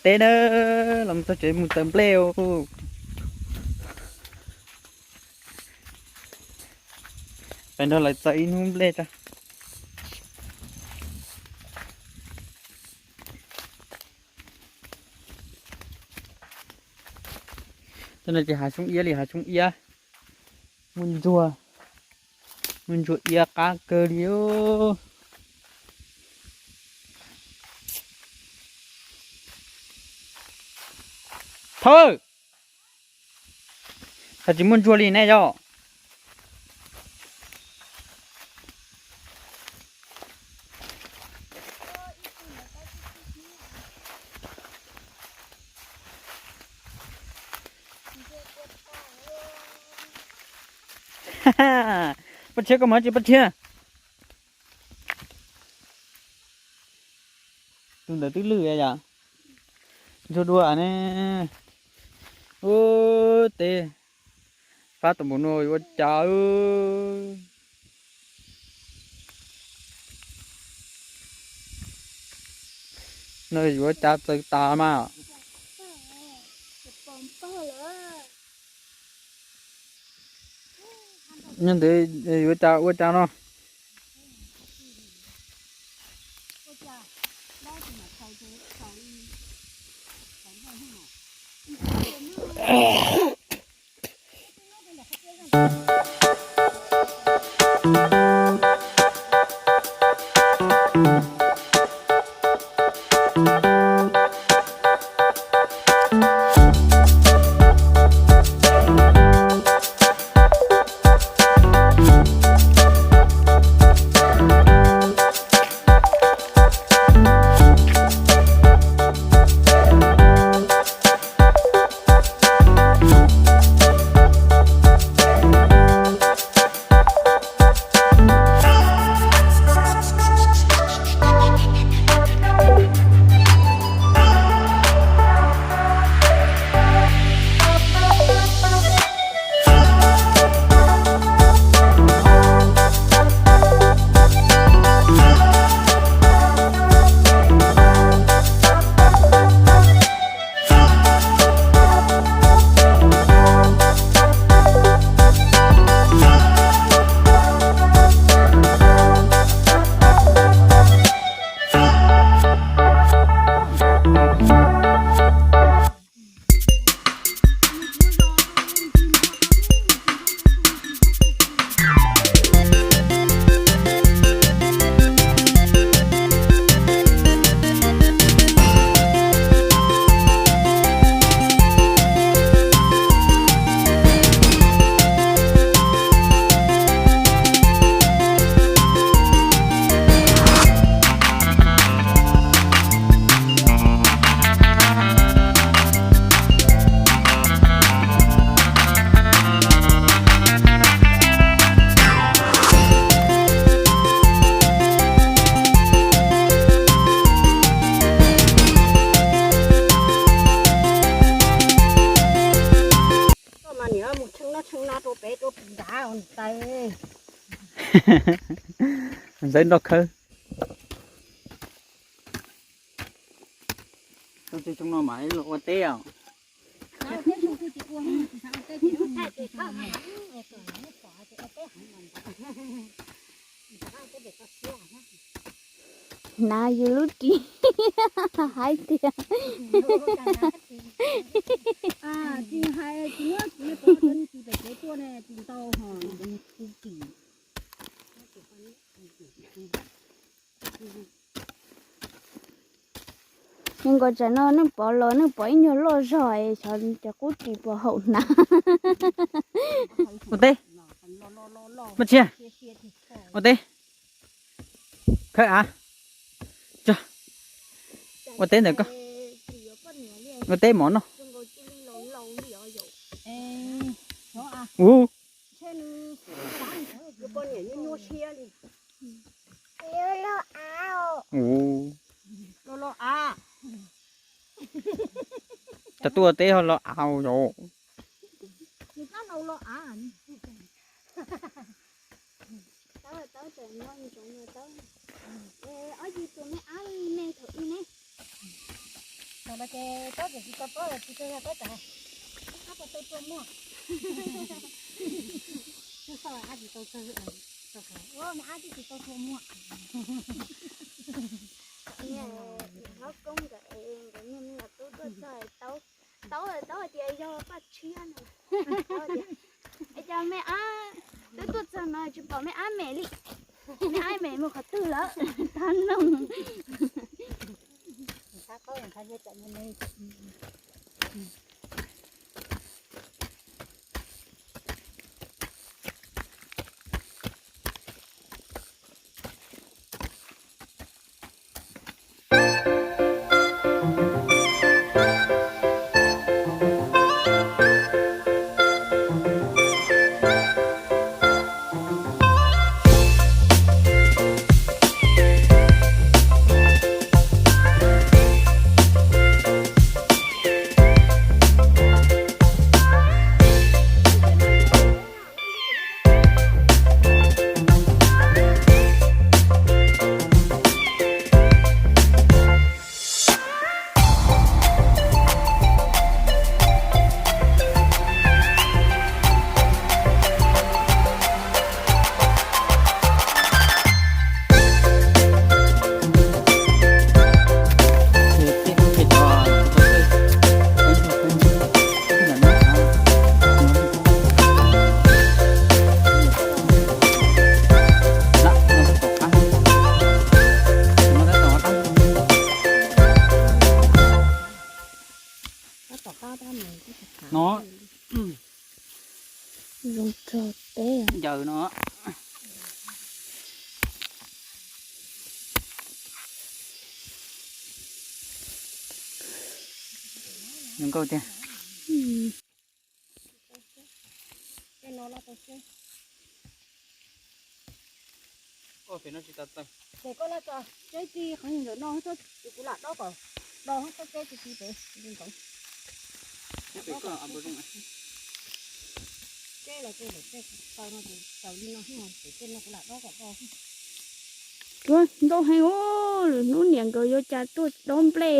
teb na, los txog tsev mus txaws nplej os. Peb nrog lawv txaws ib hnub nplej tso. Cov no ces hav xyoob iab li hav xyoob iab, muaj ntsuag, muaj ntsuag iab qab kawg li. Thov, koj tsis muaj ntsuag li ne yog? Paj Tshiab, koj mus tsis Paj Tshiab? Tus ntawd twb lwj yom. Ntsuag dua ne. Ub, teb fab tau npaum no yuav ua cas? No yuav cas txaws tas mas. Nyob ntawd yuav cas ua cas no. Koj mas niam mus tsheej no tsheej no rau pem rau pem nrad ntawd. Ntxawb nroj khawb. Tus tsis tsoo no mas ib los ua teb os. Hnav yus lub ris hais tias tsis hais tsis muab tsis pom cov niag txiv pem kev tuaj ne tsis ntau ho. Nkaus tsam no neeg pov los neeg pov ib nyuag loj zog es xyov cov qub ris puas haum hnav. Ua teb, Maj Tshia, ua teb, khawb av, ua teb ntawm koj, ua teb mov noj. Ua, ua, cov tuaj teb ho los av yom. Thaum no ces tab txawm tsis tau paub tsis tau yog tab txawm hais ab tau tau tua muag. Twb xauj ab tsis tau tau, ua me ab twb tsis tau tua muag. Hlob koob nkawd es nkawd niag me nyuam tub tuaj txog tau, tau tau hais tias yog Paj Tshiab no. Es cas me ab twb tuaj txog no tsis pom me ab mem li, me ab mem mus qhov twg lawm? Tag nug. No, zoo txog teb ncaws no. Zoo nkauj tiag. Ces koj laj tso tseb tib qhov ntawm no, kuv lam dob kom do txhob tseb tib pem nkoov. Tseb los tseb lawm, tseb tau no ces tau li no xwb, ces tej no kuv lam dob kom do. Ua ntau heev, lwm hnub niam nkawd yuav cas tuaj dob nplej.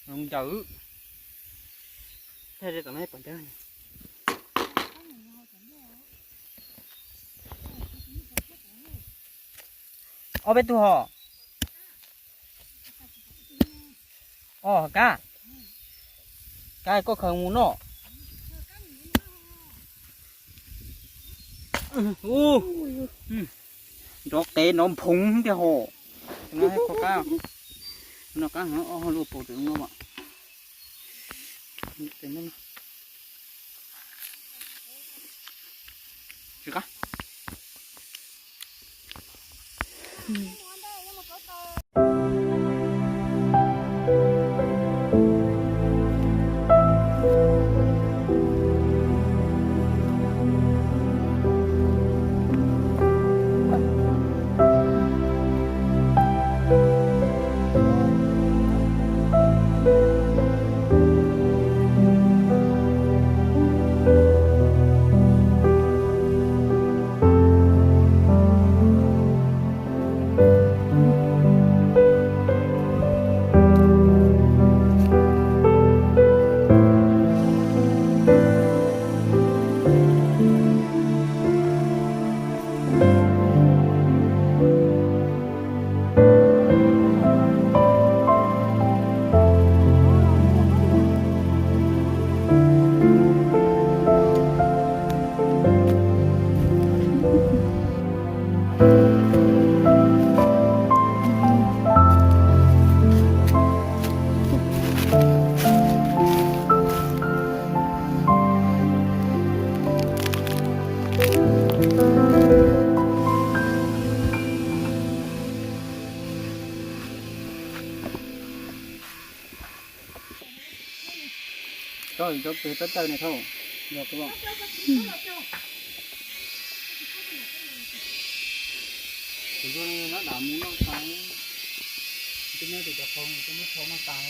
Zoo ncaws. Tag tom no pom ncawg. Ob peb tug hos. Os, kab, kab koj khaws mus noj. Nrov qev nrov nphoov tiag hos. No kab, no kab heev, ob luaj paus tawm no as. Tsis qab. Tso cov pem tab taw ne thauj. Yog kuv, kuv zoo no dam mus noj tas. Twb nyob tus cov qau no twb muab thau noj tas.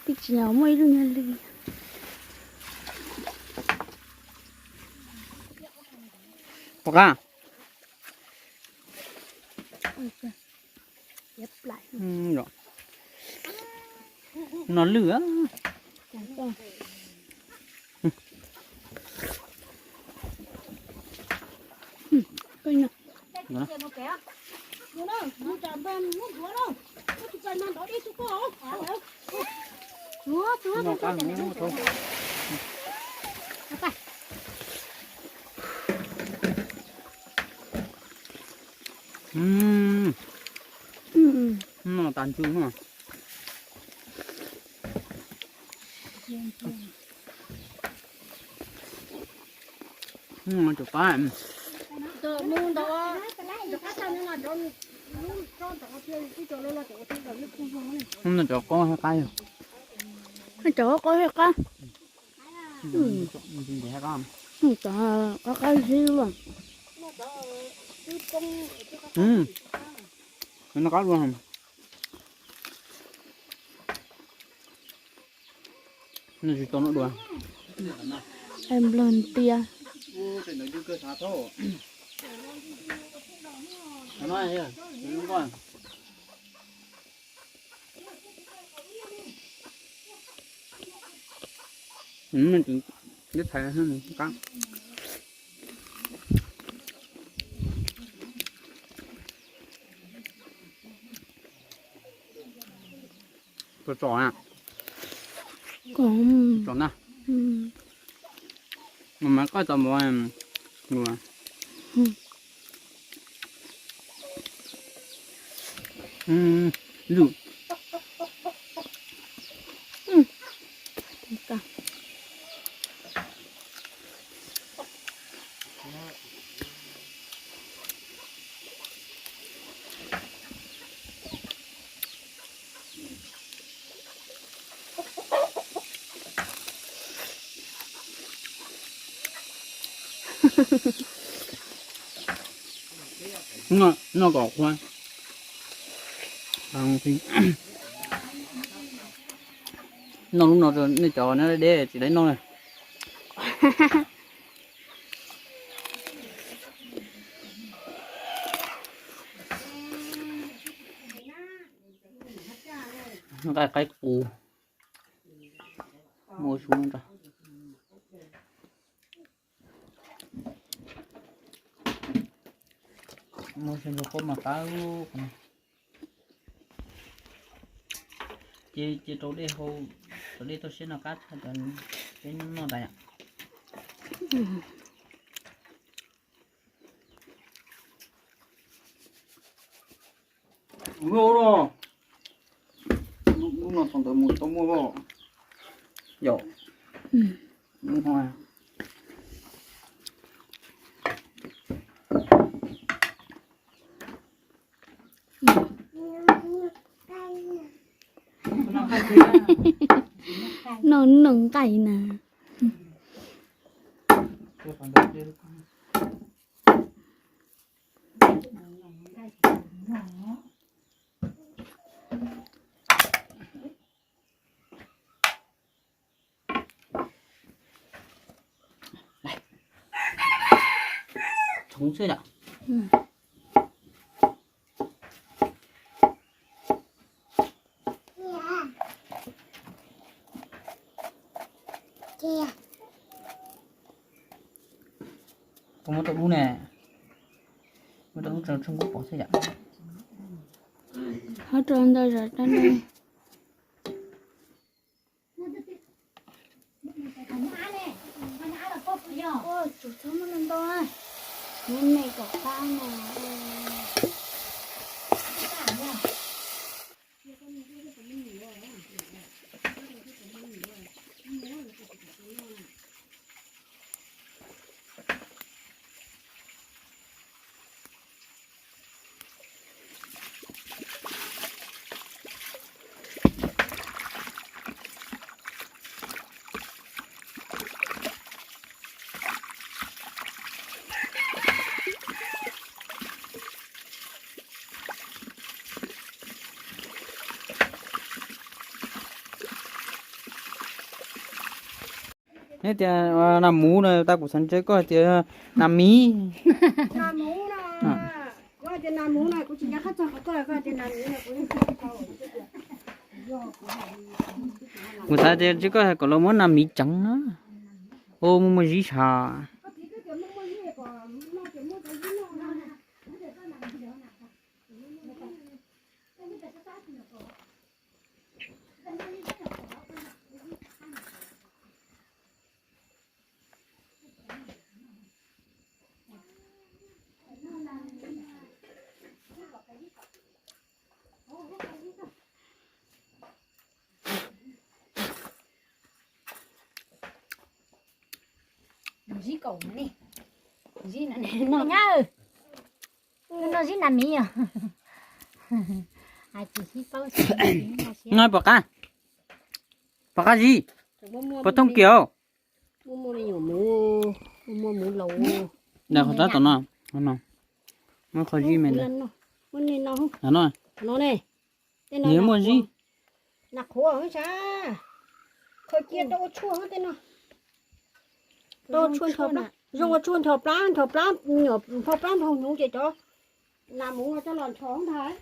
Twb tsis yog muaj ib lub nyuag lwj. Pom qab. No lwj. No tas ntsws no. Cov qab, cov qab qab, cov qab qab, cov qab qab zib los. No qab dua. No tsis tau no dua. Nplog ntiab. Tsom na. Mas mas koj tau npaum lus. Noj kom qhuav. Noj lub no rau nej cov nyob deb tsis tau noj li. Nqaij qaib qus. Muaj su rau. Muaj xyoo nrog qub mas qab. Ces ces rau dej hau, rau dej toj siab no qab tshaj cov peb noj tas yom. Lub no thaum ntawd mus tau muaj loj yom. Noj noj nqaij na. Txhoov xwb yom. Koj muab rau lub ne, muab rau lub tso tsoo kub pov xwb yom. Hov rau ntawd zom rau ntawd. Tsum txhob muab ntau ntau, muab me kom qab no. Neb tias nas muv na, tas kuv xav ntshe koj hais tias nas miv. Kuv xav tias ntshe koj hais kom los muab nas miv tseev na. Ua muaj muaj zib sav. Zib kaum ne, zib no ne, no nyab, no zib nas miv os. Hais tsis sib paub. No pom qab, pom qab zib, pom thooj kiag. Muaj muaj me nyuam muv, muaj muv laus. Qhov tab tom no, muaj qhov zib me ntawd. No, nws muaj zib. Nas qhuav sa, khaws cia rau ua tshuaj tej no. Rau tshuaj nthos plab, zoo ua tshuaj nthos plab, nthos plab, nyuam phau plab nthos hnyuv ces cov nas muv coj los nthos ntag.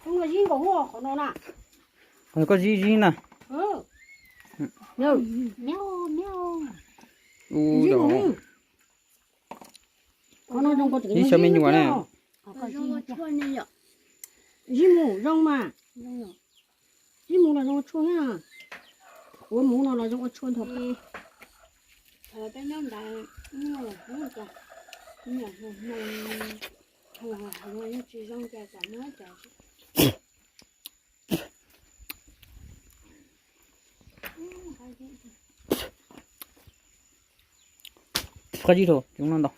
Zoo zib nkaus qhov no na. Koj zib zib na. Zib mus, zoo ua tshuaj ne yom. Zib mus zoo mas. Zib mus los zoo ua tshuaj thiab. Qhuav mus no los zoo ua tshuaj nthos plab. Qhov zib rau, no ntau.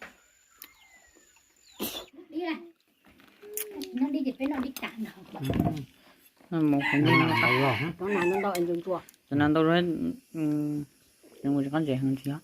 Cov nas ntau, cov nas ntau, zoo tsis qab ntses heev tsis yog.